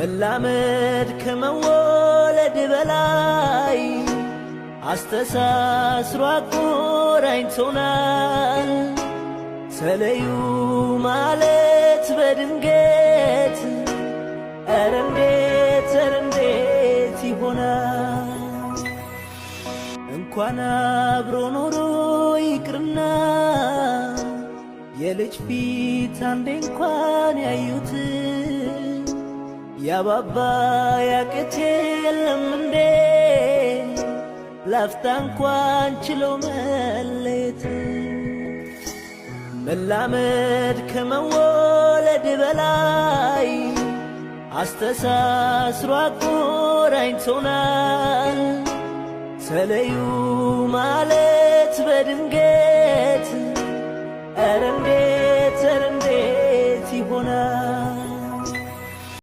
መላመድ ከመወለድ በላይ አስተሳስሮ አቆራኝቶናል። ተለዩ ማለት በድንገት ኧረ እንዴት ኧረ እንዴት ይሆናል? እንኳን አብሮ ኖሮ ይቅርና የልጅ ፊት አንዴ እንኳን ያዩት ያባባ ያቅት የለም እንዴ ላፍታ እንኳን ችሎ መለየት። መላመድ ከመወለድ በላይ አስተሳስሮ አቆራኝቶናል። ተለዩ ማለት በድንገት ኧረ እንዴት ኧረ እንዴት ይሆናል?